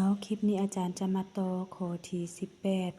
ເອົາ ຄລິບນີ້ອາຈານຈະມາຕໍ່ຂໍ້ທີສິບແປດ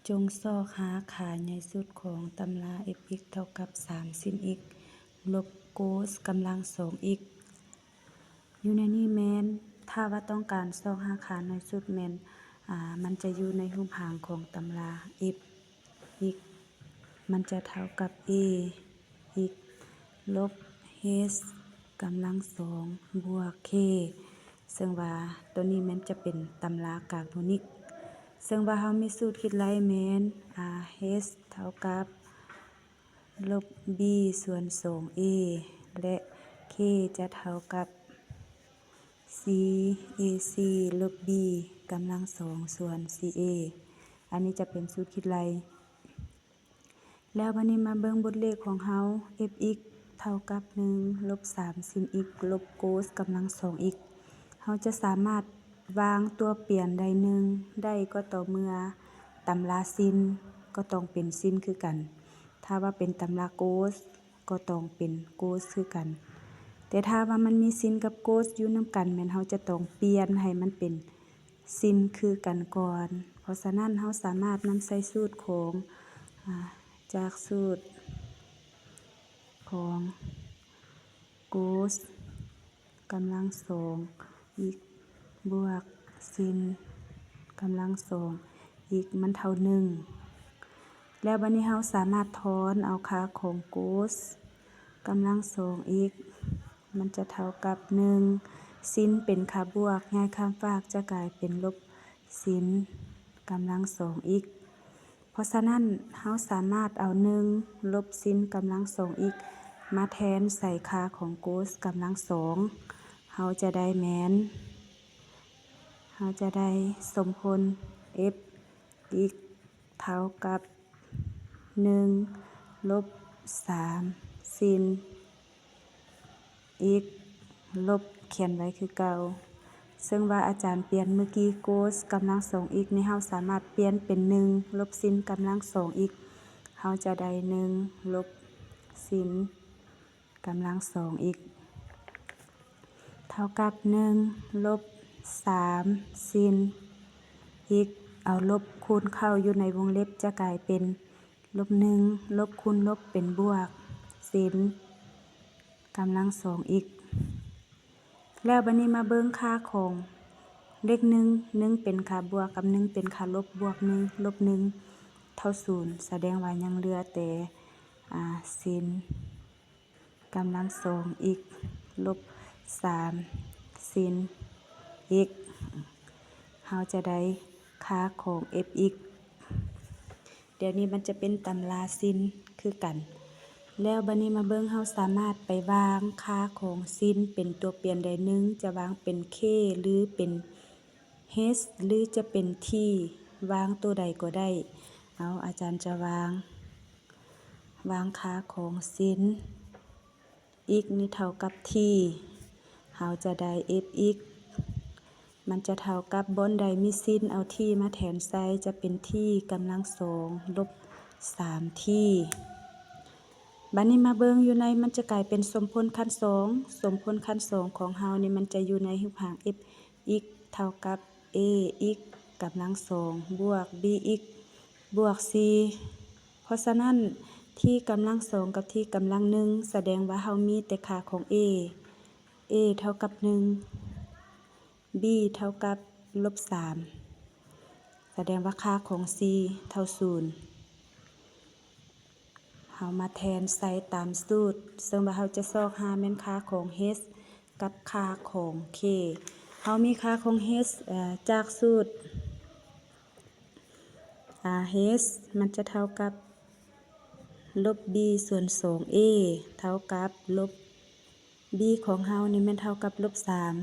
ຈົ່ງຊອກຫາຄ່າໃຫຍ່ສຸດຂອງຕຳລາ f(x) ເທົ່າກັບສາມ sin x ລົບ cos ກຳລັງສອງ x. ຢູ່ໃນນີ້ແມ່ນ ຖ້າວ່າຕ້ອງການຊອກຫາຄ່ານ້ອຍສຸດແມ່ນ ອາ ມັນຈະຢູ່ໃນຮູບຮ່າງຂອງຕຳລາ f x ມັນຈະເທົ່າກັບ a x ລົບ h ກຳລັງສອງ ບວກ k ເຊິ່ງວ່າໂຕນີ້ແມ່ນຈະເປັນຕຳລາກາໂບນິກ ເຊິ່ງວ່າເຮົາມີສູດຄິດໄລ່ແມ່ນ ອາ h ເທົ່າກັບລົບ b ສ່ວນສອງ a ແລະ k ຈະເທົ່າກັບ ສີ່ ac ລົບ b ກຳລັງສອງ ສ່ວນສີ່ a ອັນນີ້ຈະເປັນສູດຄິດໄລ່. ແລ້ວບາດນີ້ມາເບິ່ງບົດເລກຂອງເຮົາ f(x) ເທົ່າກັບໜຶ່ງ ລົບສາມ sin x ລົບ cos ກຳລັງສອງ x ເຮົາຈະສາມາດວາງຕົວປ່ຽນໃດໜຶ່ງໄດ້ກໍຕໍ່ເມື່ອຕຳລາ sin ກໍຕ້ອງເປັນ sin ຄືກັນ ຖ້າວ່າເປັນຕຳລາ cos ກໍຕ້ອງເປັນ cos ຄືກັນ ແຕ່ຖ້າວ່າມັນມີ sin ກັບ cos ຢູ່ນຳກັນ ແມ່ນເຮົາຈະຕ້ອງປ່ຽນໃຫ້ມັນເປັນ sin ຄືກັນກ່ອນ. ເພາະສະນັ້ນ ເຮົາສາມາດນຳໃຊ້ສູດຂອງ ອາ ຈາກສູດຂອງ cos ກຳລັງສອງ x ບວກ sin ກຳລັງສອງ x ມັນເທົ່າໜຶ່ງ ແລ້ວບາດນີ້ເຮົາສາມາດຖອນເອົາຄ່າຂອງ cos ກຳລັງສອງ x ມັນຈະເທົ່າກັບໜຶ່ງ sin ເປັນຄ່າບວກ ຍ້າຍຂ້າມຟາກຈະກາຍເປັນລົບ sin ກຳລັງສອງ x. ເພາະສະນັ້ນ ເຮົາສາມາດເອົາໜຶ່ງ ລົບ sin ກຳລັງສອງ x ມາແທນໃສ່ຄ່າຂອງ cos ກຳລັງສອງ ເຮົາຈະໄດ້ແມ່ນ ເຮົາຈະໄດ້ສົມຜົນ f(x) ເທົ່າກັບໜຶ່ງ ລົບສາມ sin x ລົບ ຂຽນໄວ້ຄືເກົ່າ ເຊິ່ງວ່າອາຈານປ່ຽນມື້ກີ້ cos ກຳລັງສອງ x ນີ້ ເຮົາສາມາດປ່ຽນເປັນໜຶ່ງ ລົບ sin ກຳລັງສອງ x ເຮົາຈະໄດ້ໜຶ່ງ ລົບ sin ກຳລັງສອງ x ເທົ່າກັບໜຶ່ງ ລົບສາມ sin x ເອົາລົບຄູນເຂົ້າຢູ່ໃນວົງເລັບຈະກາຍເປັນລົບໜຶ່ງ ລົບຄູນລົບເປັນບວກ sin ກຳລັງສອງ x. ແລ້ວບາດນີ້ມາເບິ່ງຄ່າຂອງເລກໜຶ່ງ ໜຶ່ງເປັນຄ່າບວກກັບໜຶ່ງເປັນຄ່າລົບ ບວກໜຶ່ງ ລົບໜຶ່ງ ເທົ່າສູນ ສະແດງວ່າຍັງເຫຼືອແຕ່ ອາ sin ກຳລັງສອງ x ລົບສາມ sin x ເຮົາຈະໄດ້ຄ່າຂອງ f(x). ດຽວນີ້ມັນຈະເປັນຕຳລາ sin ຄືກັນ. ແລ້ວບາດນີ້ມາເບິ່ງ ເຮົາສາມາດໄປວາງຄ່າຂອງ sin ເປັນຕົວປ່ຽນໃດໜຶ່ງ ຈະວາງເປັນ k ຫຼືເປັນ h ຫຼືຈະເປັນ t ວາງໂຕໃດກໍໄດ້. ເອົາ ອາຈານຈະວາງ ວາງຄ່າຂອງ sin x ນີ້ເທົ່າກັບ t ເຮົາຈະໄດ້ f(x) ມັນຈະເທົ່າກັບ ບ່ອນໃດມີ sin ເອົາ t ມາແທນໃສ່ ຈະເປັນ t ກຳລັງສອງ ລົບສາມ t. ບາດນີ້ມາເບິ່ງຢູ່ໃນ ມັນຈະກາຍເປັນສົມຜົນຂັ້ນສອງ. ສົມຜົນຂັ້ນສອງຂອງເຮົານີ້ ມັນຈະຢູ່ໃນຮູບຮ່າງ f(x) ເທົ່າກັບ ax ກຳລັງສອງ ບວກ bx ບວກ c. ເພາະສະນັ້ນ t ກຳລັງສອງກັບ t ກຳລັງໜຶ່ງ ສະແດງວ່າເຮົາມີແຕ່ຄ່າຂອງ a. a ເທົ່າກັບໜຶ່ງ b ເທົ່າກັບລົບສາມ ສະແດງວ່າຄ່າຂອງ c ເທົ່າສູນ. ເຮົາມາແທນໃສ່ຕາມສູດ ເຊິ່ງວ່າເຮົາຈະຊອກຫາແມ່ນຄ່າຂອງ h ກັບຄ່າຂອງ k. ເຮົາມີຄ່າຂອງ h ເອີ ຈາກສູດ ອາ h ມັນຈະເທົ່າກັບລົບ b ສ່ວນສອງ a ເທົ່າກັບລົບ b ຂອງເຮົານີ້ແມ່ນເທົ່າກັບລົບສາມ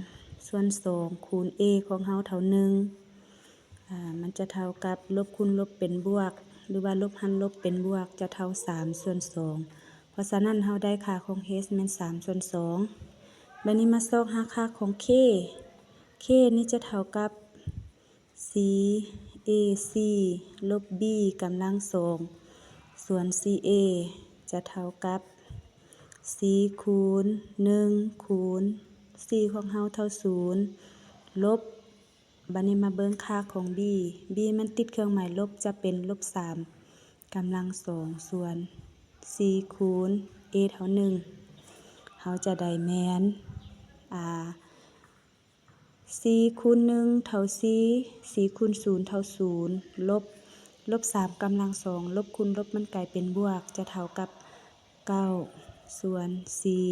ສ່ວນສອງ ຄູນ a ຂອງເຮົາເທົ່າໜຶ່ງ ອາ ມັນຈະເທົ່າກັບລົບຄູນລົບເປັນບວກ ຫຼືວ່າລົບຫານລົບເປັນບວກ ຈະເທົ່າສາມ ສ່ວນສອງ. ເພາະສະນັ້ນ ເຮົາໄດ້ຄ່າຂອງ h ແມ່ນສາມ ສ່ວນສອງ. ບາດນີ້ມາຊອກຫາຄ່າຂອງ k. k ນີ້ຈະເທົ່າກັບ c ac ລົບ b ກຳລັງສອງ ສ່ວນ c a ຈະເທົ່າກັບ c ຄູນໜຶ່ງ ຄູນ c ຂອງເຮົາເທົ່າສູນ ລົບ ບາດນີ້ມາເບິ່ງຄ່າຂອງ b b ມັນຕິດເຄື່ອງໝາຍລົບ ຈະເປັນລົບສາມກຳລັງສອງ ສ່ວນສີ່ຄູນ a ເທົ່າໜຶ່ງ ເຮົາຈະໄດ້ແມ່ນ ອາ ສີ່ຄູນໜຶ່ງເທົ່າສີ່ ສີ່ຄູນສູນເທົ່າສູນ ລົບ ລົບສາມກຳລັງສອງ ລົບຄູນລົບມັນກາຍເປັນບວກ ຈະເທົ່າກັບເກົ້າສ່ວນສີ່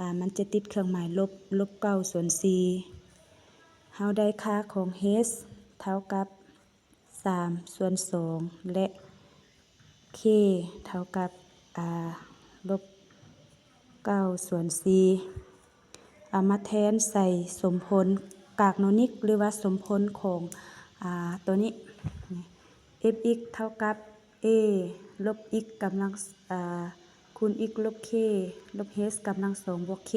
ອາ ມັນຈະຕິດເຄື່ອງໝາຍລົບ ລົບເກົ້າສ່ວນສີ່ ເຮົາໄດ້ຄ່າຂອງ h ເທົ່າກັບ ສາມສ່ວນສອງ ແລະ k ເທົ່າກັບ ອາ ລົບເກົ້າສ່ວນສີ່ ເອົາມາແທນໃສ່ສົມຜົນກາກໂນນິກ ຫຼືວ່າສົມຜົນຂອງ ອາ ໂຕນີ້ fx ເທົ່າກັບ a ລົບ x ກຳລັງ ອາ ຄູນ x ລົບ k ລົບ h ກຳລັງສອງ ບວກ k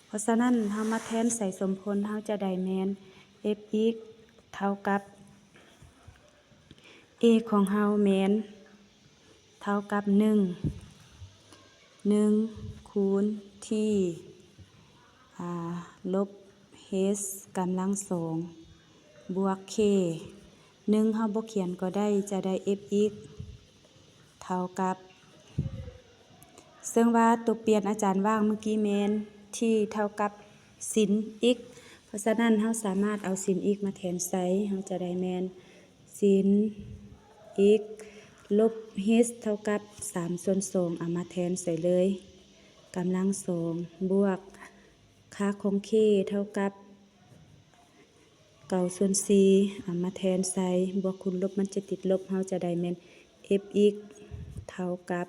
ເພາະສະນັ້ນ ເຮົາມາແທນໃສ່ສົມຜົນ ເຮົາຈະໄດ້ແມ່ນ fx ເທົ່າກັບ a ຂອງເຮົາແມ່ນເທົ່າກັບໜຶ່ງ ໜຶ່ງຄູນ t ອາ ລົບ h ກຳລັງສອງ ບວກ k ໜຶ່ງເຮົາບໍ່ຂຽນກໍໄດ້ ຈະໄດ້ fx ເທົ່າກັບ ເຊິ່ງວ່າຕົວປ່ຽນອາຈານວ່າງມື້ກີ້ແມ່ນ t ເທົ່າກັບສິນ x ເພາະສະນັ້ນເຮົາສາມາດເອົາສິນ x ມາແທນໃສ່ ເຮົາຈະໄດ້ແມ່ນສິນ x ລົບ h ເທົ່າກັບສາມສ່ວນສອງ ເອົາມາແທນໃສ່ເລີຍ ກຳລັງສອງ ບວກ ຄ່າຂອງ k ເທົ່າກັບເກົ້າສ່ວນສີ່ ເອົາມາແທນໃສ່ ບວກຄູນລົບມັນຈະຕິດລົບ ເຮົາຈະໄດ້ແມ່ນ fx ເທົ່າກັບ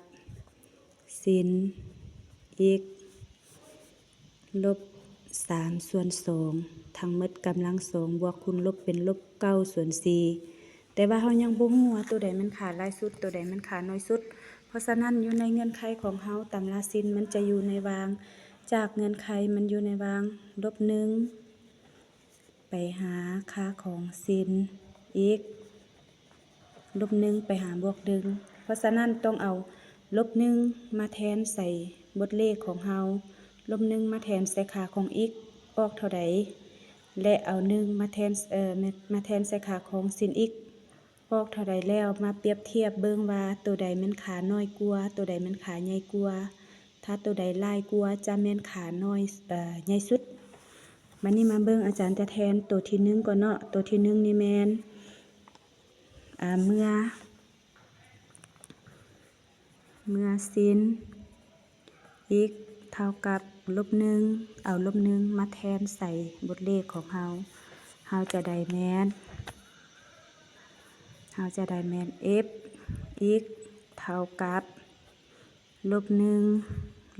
ສິນ x ລົບສາມສ່ວນສອງ ທັງໝົດກຳລັງສອງ ບວກຄູນລົບເປັນລົບເກົ້າສ່ວນສີ່ ແຕ່ວ່າເຮົາຍັງບໍ່ຮູ້ວ່າໂຕໃດແມ່ນຄ່າຫຼາຍສຸດ ໂຕໃດແມ່ນຄ່າໜ້ອຍສຸດ ເພາະສະນັ້ນຢູ່ໃນເງື່ອນໄຂຂອງເຮົາ ຕຳລາສິນມັນຈະຢູ່ໃນຫວ່າງ ຈາກເງື່ອນໄຂມັນຢູ່ໃນຫວ່າງລົບໜຶ່ງ ໄປຫາຄ່າຂອງສິນ x ລົບໜຶ່ງໄປຫາບວກໜຶ່ງ ເພາະສະນັ້ນຕ້ອງເອົາລົບໜຶ່ງມາແທນໃສ່ບົດເລກຂອງເຮົາ ລົບໜຶ່ງມາແທນໃສ່ຄ່າຂອງ x ອອກເທົ່າໃດ ແລະ ເອົາໜຶ່ງມາແທນ ເອີ ມາແທນໃສ່ຄ່າຂອງສິນ x ອອກເທົ່າໃດແລ້ວ ມາປຽບທຽບເບິ່ງວ່າໂຕໃດແມ່ນຄ່ານ້ອຍກວ່າ ໂຕໃດແມ່ນຄ່າໃຫຍ່ກວ່າ ຖ້າໂຕໃດຫຼາຍກວ່າຈະແມ່ນຄ່ານ້ອຍ ເອີ ໃຫຍ່ສຸດ. ບັດນີ້ມາເບິ່ງ ອາຈານຈະແທນໂຕທີໜຶ່ງກ່ອນເນາະ ໂຕທີໜຶ່ງນີ້ແມ່ນ ອາ ເມື່ອ ເມື່ອສິນ x ເທົ່າກັບລົບໜຶ່ງ ເອົາລົບໜຶ່ງມາແທນໃສ່ບົດເລກຂອງເຮົາ ເຮົາຈະໄດ້ແມ່ນ ເຮົາຈະໄດ້ແມ່ນ f x ເທົ່າກັບລົບໜຶ່ງ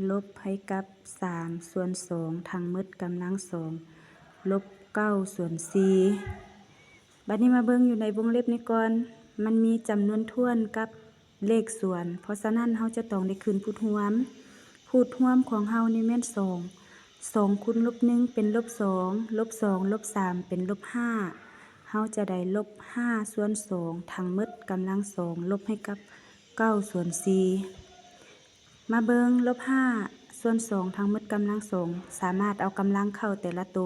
ລົບໃຫ້ກັບສາມສ່ວນສອງ ທັງໝົດກຳລັງສອງ ລົບເກົ້າສ່ວນສີ່. ບັດນີ້ມາເບິ່ງຢູ່ໃນວົງເລັບນີ້ກ່ອນ ມັນມີຈຳນວນຖ້ວນກັບເລກສ່ວນ ເພາະສະນັ້ນເຮົາຈະຕ້ອງໄດ້ຂຶ້ນພູດຮ່ວມ ພູດຮ່ວມຂອງເຮົານີ້ແມ່ນສອງ ສອງຄູນລົບໜຶ່ງເປັນລົບສອງ ລົບສອງລົບສາມເປັນລົບຫ້າ ເຮົາຈະໄດ້ລົບຫ້າສ່ວນສອງ ທັງໝົດກຳລັງສອງ ລົບໃຫ້ກັບເກົ້າສ່ວນສີ່ ມາເບິ່ງລົບຫ້າສ່ວນສອງ ທັງໝົດກຳລັງສອງ ສາມາດເອົາກຳລັງເຂົ້າແຕ່ລະໂຕ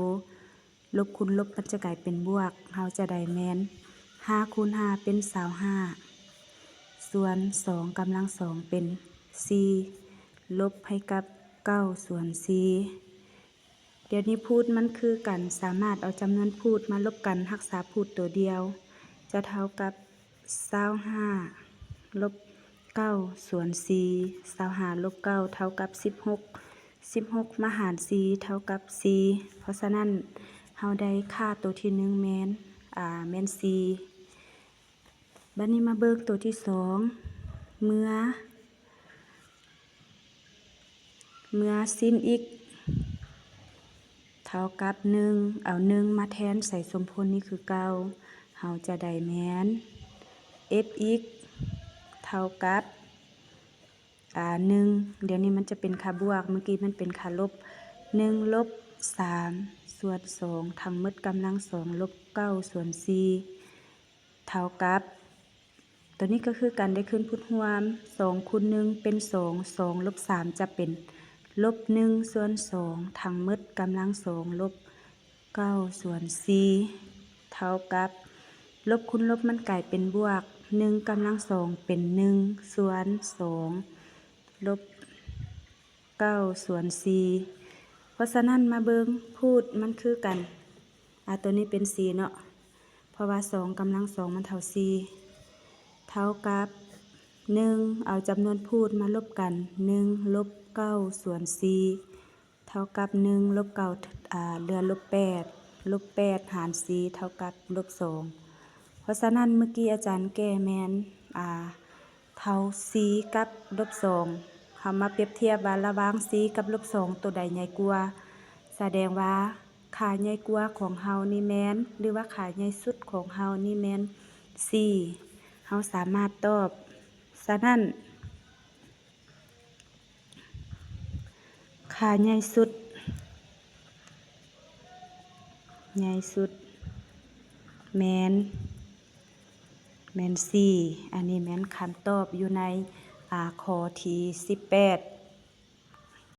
ລົບຄູນລົບມັນຈະກາຍເປັນບວກ ເຮົາຈະໄດ້ແມ່ນຫ້າຄູນຫ້າເປັນຊາວຫ້າ ສ່ວນສອງກຳລັງສອງເປັນສີ່ ລົບໃຫ້ກັບເກົ້າສ່ວນສີ່. ດຽວນີ້ພູດມັນຄືກັນ ສາມາດເອົາຈຳນວນພູດມາລົບກັນ ຮັກສາພູດໂຕດຽວ ຈະເທົ່າກັບຊາວຫ້າລົບເກົ້າສ່ວນສີ່ ຊາວຫ້າລົບເກົ້າເທົ່າກັບສິບຫົກ ສິບຫົກມາຫານສີ່ເທົ່າກັບສີ່ ເພາະສະນັ້ນເຮົາໄດ້ຄ່າໂຕທີໜຶ່ງແມ່ນ ອາ ແມ່ນສີ່. ບັດນີ້ມາເບິ່ງໂຕທີສອງ ເມື່ອ ເມື່ອສິນ x ເທົ່າກັບໜຶ່ງ ເອົາໜຶ່ງມາແທນໃສ່ສົມຜົນນີ້ຄືເກົ່າ ເຮົາຈະໄດ້ແມ່ນ f x ເທົ່າກັບ ອາ ໜຶ່ງ ດຽວນີ້ມັນຈະເປັນຄ່າບວກ ເມື່ອກີ້ມັນເປັນຄ່າລົບ ໜຶ່ງລົບສາມສ່ວນສອງ ທັງໝົດກຳລັງສອງ ລົບເກົ້າສ່ວນສີ່ ເທົ່າກັບ ໂຕນີ້ກໍຄືກັນ ໄດ້ຂຶ້ນພູດຮ່ວມ ສອງຄູນໜຶ່ງເປັນສອງ ສອງລົບສາມຈະເປັນລົບໜຶ່ງສ່ວນສອງ ທັງໝົດກຳລັງສອງ ລົບ ເກົ້າສ່ວນສີ່ ເທົ່າກັບ ລົບຄູນລົບມັນກາຍເປັນບວກ ໜຶ່ງກຳລັງສອງເປັນໜຶ່ງສ່ວນສອງ ລົບເກົ້າສ່ວນສີ່ ເພາະສະນັ້ນມາເບິ່ງພູດມັນຄືກັນ ອາ ໂຕນີ້ເປັນສີ່ເນາະ ເພາະວ່າສອງກຳລັງສອງມັນເທົ່າສີ່ ເທົ່າກັບ ໜຶ່ງ ເອົາຈຳນວນພູດມາລົບກັນ ໜຶ່ງລົບເກົ້າສ່ວນສີ່ ເທົ່າກັບໜຶ່ງລົບເກົ້າ ອາ ເຫຼືອລົບແປດ ລົບແປດຫານສີ່ເທົ່າກັບລົບສອງ ເພາະສະນັ້ນເມື່ອກີ້ອາຈານແກ້ແມ່ນ ອາ ເທົ່າສີ່ກັບລົບສອງ ເຮົາມາປຽບທຽບວ່າລະຫວ່າງສີ່ກັບລົບສອງ ໂຕໃດໃຫຍ່ກວ່າ ສະແດງວ່າຄ່າໃຫຍ່ກວ່າຂອງເຮົານີ້ແມ່ນ ຫຼືວ່າຄ່າໃຫຍ່ສຸດຂອງເຮົານີ້ແມ່ນສີ່ ເຮົາສາມາດຕອບ ສະນັ້ນ ຄ່າໃຫຍ່ສຸດ ໃຫຍ່ສຸດແມ່ນ ແມ່ນສີ່ ອັນນີ້ແມ່ນຄຳຕອບຢູ່ໃນ ອາ ຂໍ້ທີສິບແປດ